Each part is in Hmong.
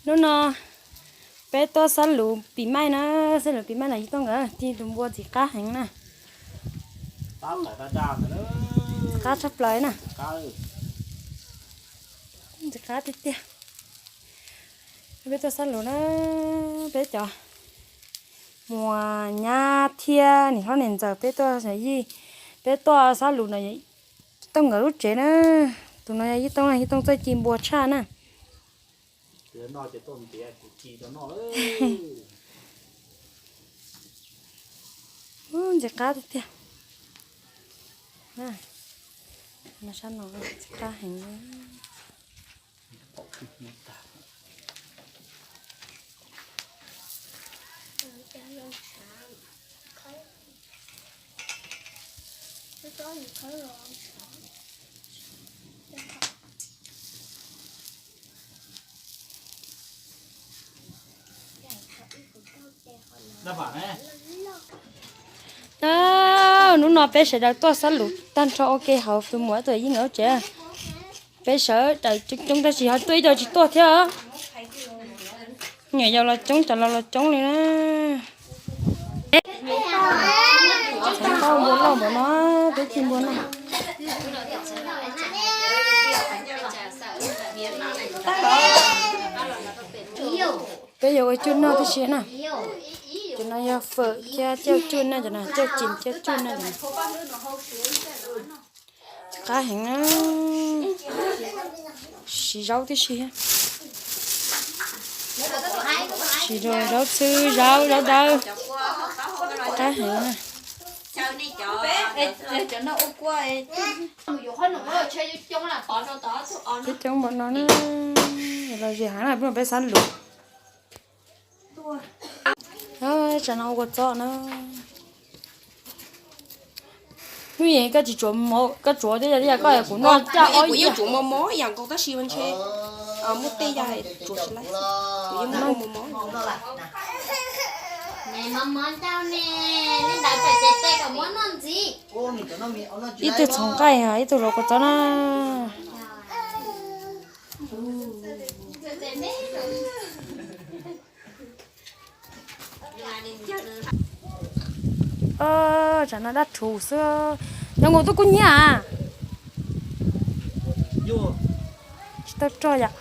Hnub no peb tuaj xab lus pis maij na, xab lus pis maij no yog tuaj nkawd tig tus npua ntxim qab heev na. Ntxim qab tshaj plaws na. Ntxim qab tiag tiag. Peb tuaj xab lus na, peb cov muam nyab thiab niam hlob niam ntxawm peb tuaj yij, peb tuaj xab lus no, Yij Tooj nkawd lub tsev na. Tus no yog Yij Tooj, Yij Tooj txawj ci npua tshaj na. Ntxim qab tiag tiag. Sab no ntxim qab heev. Hnub no peb sawv daws tuaj xab lus tag nrho ua ke hauv tus muam tuaj Yij nkawd lub tsev. Peb sawv daws coob coob tab sis ho tuaj ib co tsis tuaj thiab. Nyuam yaus los coob, cov laus los coob li na. Txhoov tau npua loj npaum no, peb ci npua no. Peb yuav ua cuj noj tib si na. Cov no yog fawm thiab cauj cuj na, cov no cauj cim thiab cuj na. Ntxim qab heev na. Siv zaub tib si. Siv rau zaub txhwb, zaub, zaub dawb. Qab heev na. Coob coob npaum no na. Los zem heev na, peb saib lus. Tsam no ua kua txob na. Hnub ib koj tsis tsuav, koj tsuav thiab, yog tias koj kuv noj caj ob ib yam. Kuv yeej tsuav mos mos ib yam nkaus tab sis mas ntshe muaj tej yam tsuav tsis laib. Kuv yeej muaj mos mos. Ib tug txhoov nqaij, ib tug los kua txob na. Tsam no dab rhuv xwb. Cov nkaus tuaj kub hnyiab a. Tsis tau rog yom.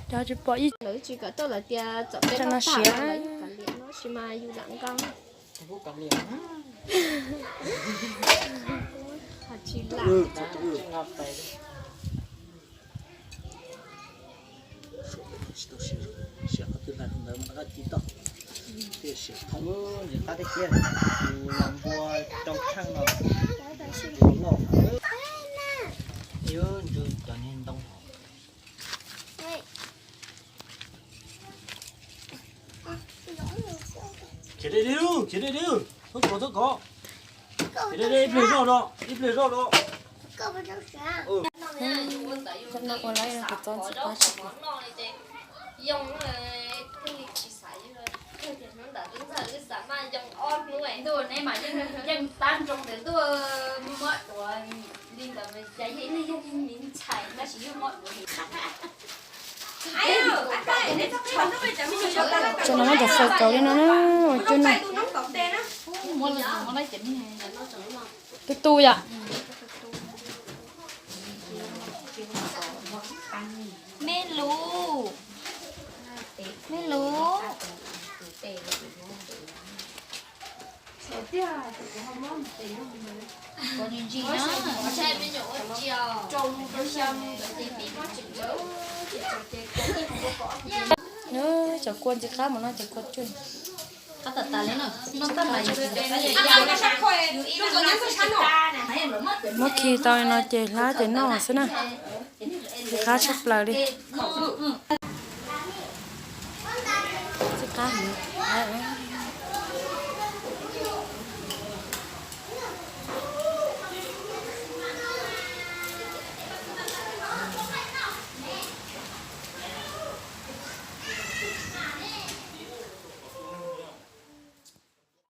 Cov tsis pom ib, lawv tsis kom tuaj lawv tias txom peb no siav, yus kav liam no tsis mas yus lam nqa. Tsis lam. Siav qhov twg ntawd mas koj ci toj. Tiam sis qhov ntawd qab tib kiag, tus los npua rau tshaj no, tus loj. Yuav ntsws cov niag ntoo. Khiav deb deb, khiav deb deb, txhob kov, txhob kov. Khiav deb deb, ib pliag zoj no, ib pliag zoj no. Cov no ua lawv kuv txob ntxim qab tshaj plaws. Yeej tab nroo ntawm ntuj muab duav li ntawd, cas yeej yog me ntxhais tab sis yog muab duav. Cov no muab cov fawm kaus li no na, ua cuj noj. Tu tu yom. Me lus, me lus. Cov kua ntxim qab mas no cov kua cuj. Muab khi tau no ces hlab ces noj xwb na. Ntxim qab tshaj plaws li. Ntxim qab heev.